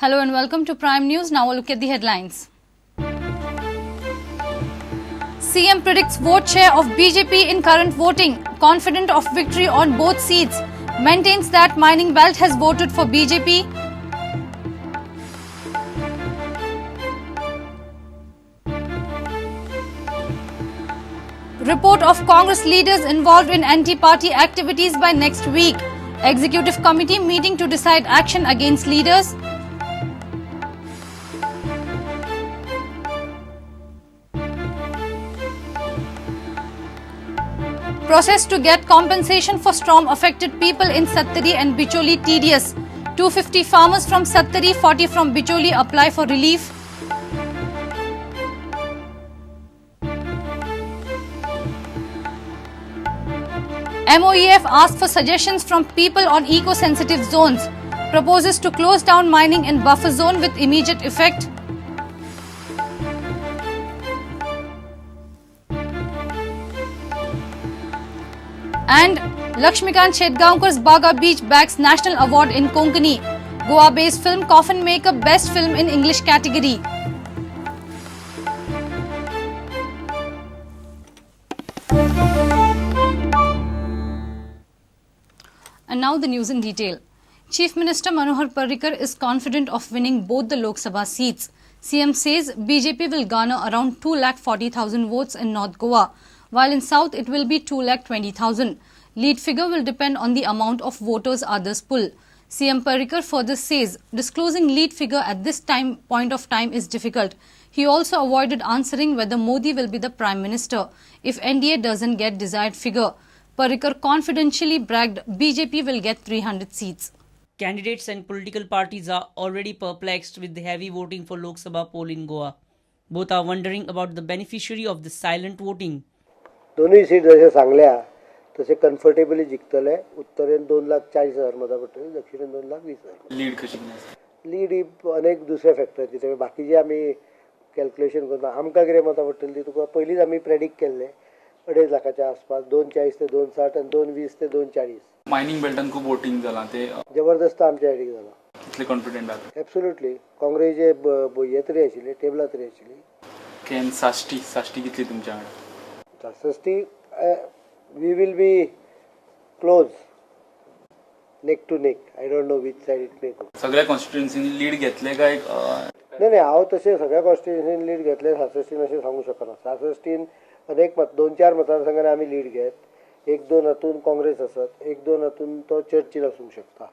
Hello and welcome to Prime News. Now a look at the headlines. CM predicts vote share of BJP in current voting, confident of victory on both seats. Maintains that mining belt has voted for BJP. Report of Congress leaders involved in anti-party activities by next week. Executive Committee meeting to decide action against leaders. Process to get compensation for storm affected people in Sattari and Bicholi tedious. 250 farmers from Sattari, 40 from Bicholi apply for relief. MOEF asked for suggestions from people on eco-sensitive zones. Proposes to close down mining in buffer zone with immediate effect. And Laxmikant Shetgaonkar's Baga Beach bags National Award in Konkani. Goa-based film Coffin Maker Best Film in English category. And now the news in detail. Chief Minister Manohar Parrikar is confident of winning both the Lok Sabha seats. CM says BJP will garner around 2,40,000 votes in North Goa, while in South it will be 2,20,000. Lead figure will depend on the amount of voters others pull. CM Parrikar further says disclosing lead figure at this point of time is difficult. He also avoided answering whether Modi will be the Prime Minister if NDA doesn't get desired figure. Parrikar confidentially bragged BJP will get 300 seats. Candidates and political parties are already perplexed with the heavy voting for Lok Sabha poll in Goa. Both are wondering about the beneficiary of the silent voting. दोनूय seat जशे सांगल्या तसे comfortably जिखतले. उत्तरेन 2,40,000 मतां पडटली, दक्षिणेन 2,20,000. Lead कशी कितें? Lead ही अनेक दुसऱ्या फॅक्टराची, त्यामुळे बाकीचे आमी कॅल्क्युलेशन करता. आमकां कितें मतां पडटली ती तुका पयलींच आमी प्रेडिक्ट केल्ले 2.5 लाखाच्या आसपास, 2.40 ते 2.60 आनी 2.20 ते 2.40. मायनिंग बेल्टान खूब वोटींग जालां, ते जबरदस्त आमच्या सायडीक जालां. कितले कॉन्फिडंट आहात? एब्सोल्युटली. काँग्रेसीचे हे तरी आशिल्ले, टेबलां तरी आशिल्ली. Can Sashti Sashti कितली तुमच्या वांगडा? Sashti we will be close, neck to neck. I don't know which side it may go. सगळ्या कॉन्स्टिट्युएन्सीनी लीड घेतले काय? नाही नाही, हांव तशें सगळ्या कॉन्स्टिट्युएन्सीन लीड घेतले सासश्टीन अशें सांगू शकना. सासश्टीन अनेक मत 2-4 मतदारसंघांनी आमी लीड घेत, 1-2 हातून काँग्रेस आसत, 1-2 हातून तो चर्चील आसूंक शकता.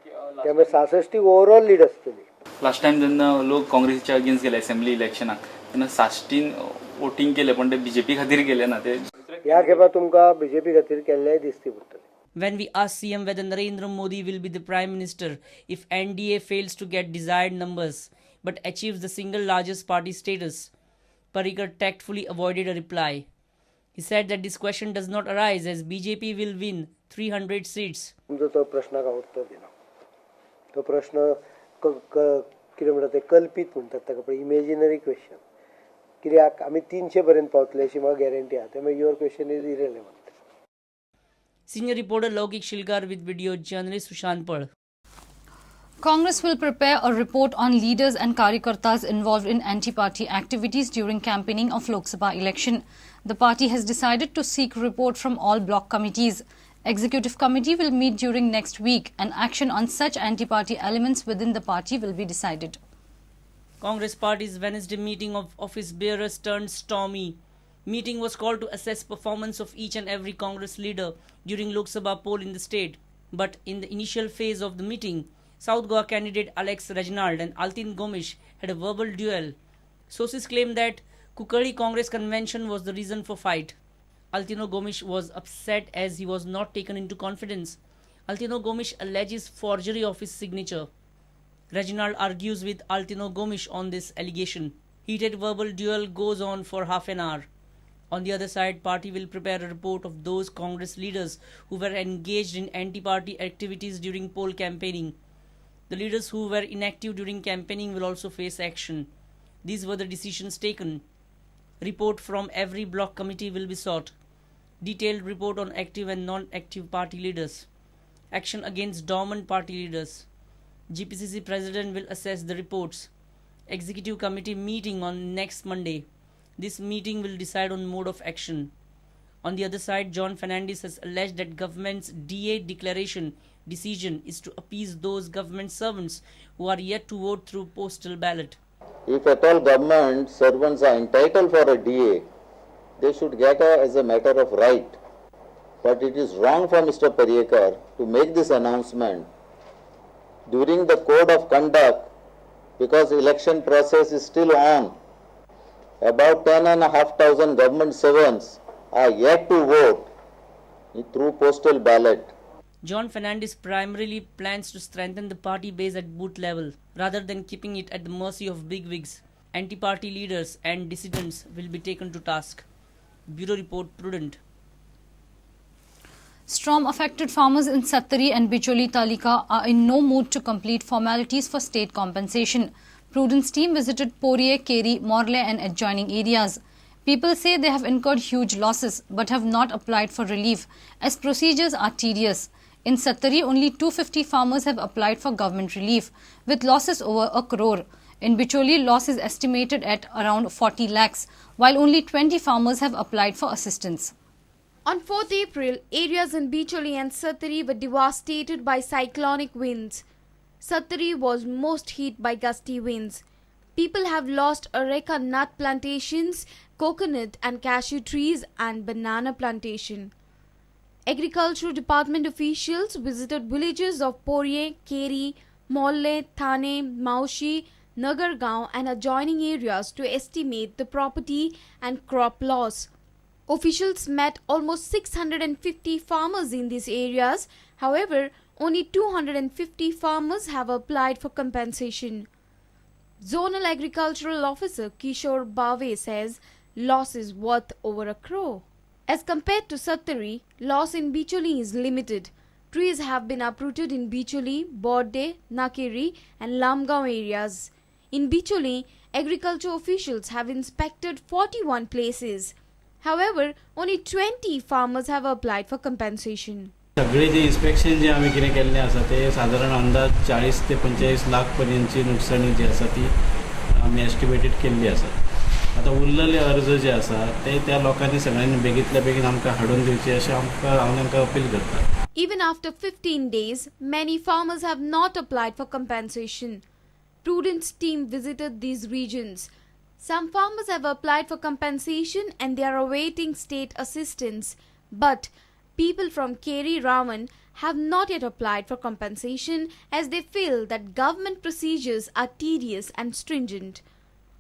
त्यामुळे सासश्टी ओवरऑल लीड आसतली. लास्ट टायम जेन्ना लोक काँग्रेसीच्या अगेन्स्ट गेले असेंब्ली इलेक्शनाक तेन्ना साश्टीन वोटींग केलें, पण ते बीजेपी खातीर केलें ना. ते ह्या खेपा तुमकां बीजेपी खातीर केल्लेय दिसती पडटले. When we asked CM whether Narendra Modi will be the Prime Minister if NDA fails to get desired numbers but achieves the single largest party status, Parrikar tactfully avoided a reply. He said that this question does not arise as BJP will win 300 seats. तुमचो तो प्रश्नाक हांव उत्तर दिना. तो प्रश्न कितें म्हणटा ते कल्पीत म्हणटात ताका, पळय इमेजिनरी क्वेश्चन. कित्याक आमी 300 पर्यंत पावतले अशी म्हाका गॅरंटी आहा, त्यामुळे your question is irrelevant. Senior reporter Laukik Shilkar with video journalist Sushant Pal. Congress will prepare a report on leaders and karyakartas involved in anti-party activities during campaigning of Lok Sabha election. The party has decided to seek report from all block committees. Executive Committee will meet during next week and action on such anti-party elements within the party will be decided. Congress party's Wednesday meeting of office bearers turned stormy. Meeting was called to assess performance of each and every Congress leader during Lok Sabha poll in the state. But in the initial phase of the meeting, South Goa candidate Alex Reginald and Altin Gomes had a verbal duel. Sources claim that Kukali Congress convention was the reason for fight. Altino Gomes was upset as he was not taken into confidence. Altino Gomes alleges forgery of his signature. Reginald argues with Altino Gomes on this allegation. Heated verbal duel goes on for half an hour. On the other side, party will prepare a report of those Congress leaders who were engaged in anti-party activities during poll campaigning. The leaders who were inactive during campaigning will also face action. These were the decisions taken. Report from every block committee will be sought. Detailed report on active and non-active party leaders. Action against dormant party leaders. GPCC president will assess the reports. Executive committee meeting on next Monday. This meeting will decide on mode of action. On the other side, John Fernandez has alleged that government's DA declaration decision is to appease those government servants who are yet to vote through postal ballot. If at all government servants are entitled for a DA, they should get as a matter of right. But it is wrong for Mr. Parrikar to make this announcement during the code of conduct, because election process is still on. About 10,500 government servants are yet to vote through postal ballot. John Fernandez primarily plans to strengthen the party base at booth level rather than keeping it at the mercy of bigwigs. Anti-party leaders and dissidents will be taken to task. Bureau Report, Prudent. Storm-affected farmers in Sattari and Bicholim Taluka are in no mood to complete formalities for state compensation. Prudent's team visited Poriem, Keri, Morle and adjoining areas. People say they have incurred huge losses but have not applied for relief as procedures are tedious. In Sattari, only 250 farmers have applied for government relief, with losses over a crore. In Bicholim, loss is estimated at around 40 lakhs, while only 20 farmers have applied for assistance. On 4th April, areas in Bicholim and Sattari were devastated by cyclonic winds. Sattari was most hit by gusty winds. People have lost areca nut plantations, coconut and cashew trees and banana plantation. Agriculture Department officials visited villages of Poriem, Keri, Molle, Thane, Maushi, Nagargaon and adjoining areas to estimate the property and crop loss. Officials met almost 650 farmers in these areas. However, only 250 farmers have applied for compensation. Zonal Agricultural Officer Kishore Bhave says loss is worth over a crore. As compared to Sattari, loss in Bicholim is limited. Trees have been uprooted in Bicholim, Borde, Nakeri and Lamgaon areas. In Bicholim, agriculture officials have inspected 41 places. However, only 20 farmers have applied for compensation. सगळे जे inspection जे आमी कितें केल्लें आसा ते सादारण अंदाज 40 ते 45 लाख पर्यंतची नुकसाणी जी आसा ती आमी एस्टिमेटेड केल्ली आसा. आतां उरलेले अर्ज जे आसा ते त्या लोकांनी सगळ्यांनी बेगींतल्या बेगीन आमकां हाडून दिवचे अशें आमकां हांव तांकां अपील करता. Even after 15 days, many farmers have not applied for compensation. Prudent's team visited these regions. Some farmers have applied for compensation and they are awaiting state assistance. But people from Keri Raman have not yet applied for compensation as they feel that government procedures are tedious and stringent.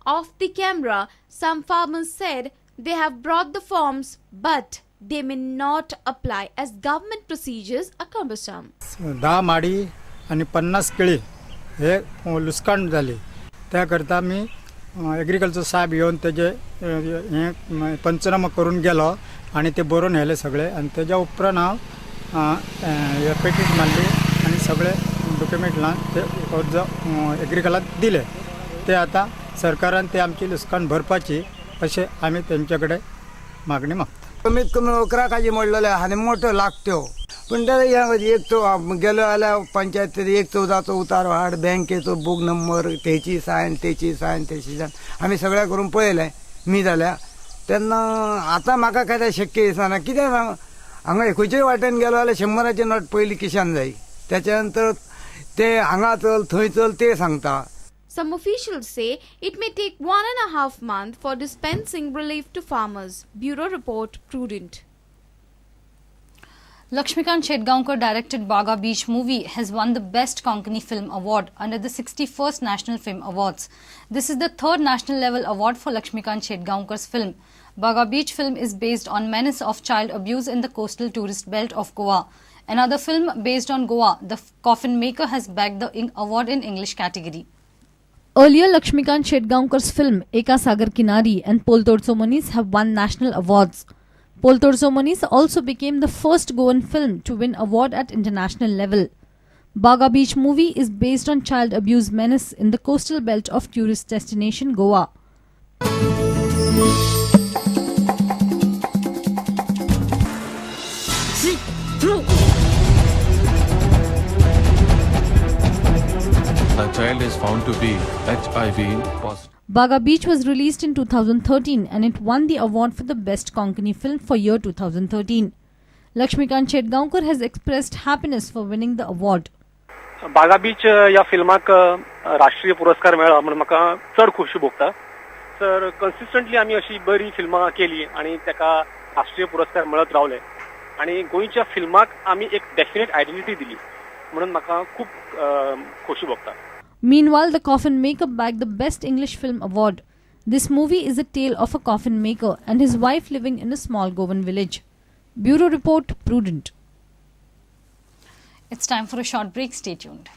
Off the camera, some farmers said they have brought the forms but they may not apply as government procedures are cumbersome. 10 माडी आणि 50 केळी हे लुकसाण जाली. त्या करता मी agriculture साहेब येवन तेजे हे पंचनामा करून गेलो आणि ते बरोवन व्हेले सगळे आनी तेज्या उपरांत हांव पेटीट मारली आनी सगळे डॉक्युमेंट लावन ते अर्ज एग्रीकलाक दिले. ते आतां सरकारान ते आमची लुकसाण भरपाची अशें आमी तेंचे कडेन मागणी मागता. कमीत कमी 11 काजी मोडलेले आनी मोठो लागत्यो पूण ते एक तो गेलो जाल्यार पंचायतीर एक 14चो उतारो हाड, बँकेचो बूक नंबर, तेची सायन तेची सायन तेची सायन आमी सगळें करून पळयलें मी जाल्यार तेन्ना आतां म्हाका काय शक्य दिसना. कित्याक सांग, हांगा खंयच्याय वाटेन गेलो जाल्यार 100ची नोट पयली किशान जाय, त्याच्या नंतर ते हांगा चल थंय चल ते सांगता. Some officials say it may take 1.5 months for dispensing relief to farmers. Bureau Report, Prudent. Lakshmikant Shetgaonkar directed Baga Beach movie has won the Best Konkani Film Award under the 61st National Film Awards. This is the third national level award for Lakshmikant Shetgaonkar's film. Baga Beach film is based on menace of child abuse in the coastal tourist belt of Goa. Another film based on Goa, The Coffin Maker, has bagged the award in English category. Earlier, Lakshmikant Shetgaonkar's film Eka Sagar Kinari and Poltodcho Monis have won national awards. Poltodcho Monis also became the first Goan film to win award at international level. Baga Beach movie is based on child abuse menace in the coastal belt of tourist destination Goa. 3, 2 found to be HIV positive. Baga Beach was released in 2013 and it won the award for the best Konkani film for year 2013. Lakshmikant Shetgaonkar has expressed happiness for winning the award. Baga beach ह्या फिल्माक राष्ट्रीय पुरस्कार मेळ्ळा म्हूण म्हाका चड खोशी भोगता. तर कन्सिस्टंटली आमी अशी बरी फिल्मां केली आनी ताका राष्ट्रीय पुरस्कार मेळत रावले आनी गोंयच्या फिल्माक आमी एक डेफिनेट आयडेंटिटी दिली म्हणून म्हाका खूब खोशी भोगता. Meanwhile, The Coffin Maker bagged the Best English Film Award. This movie is a tale of a coffin maker and his wife living in a small Goan village. Bureau Report, Prudent. It's time for a short break. Stay tuned.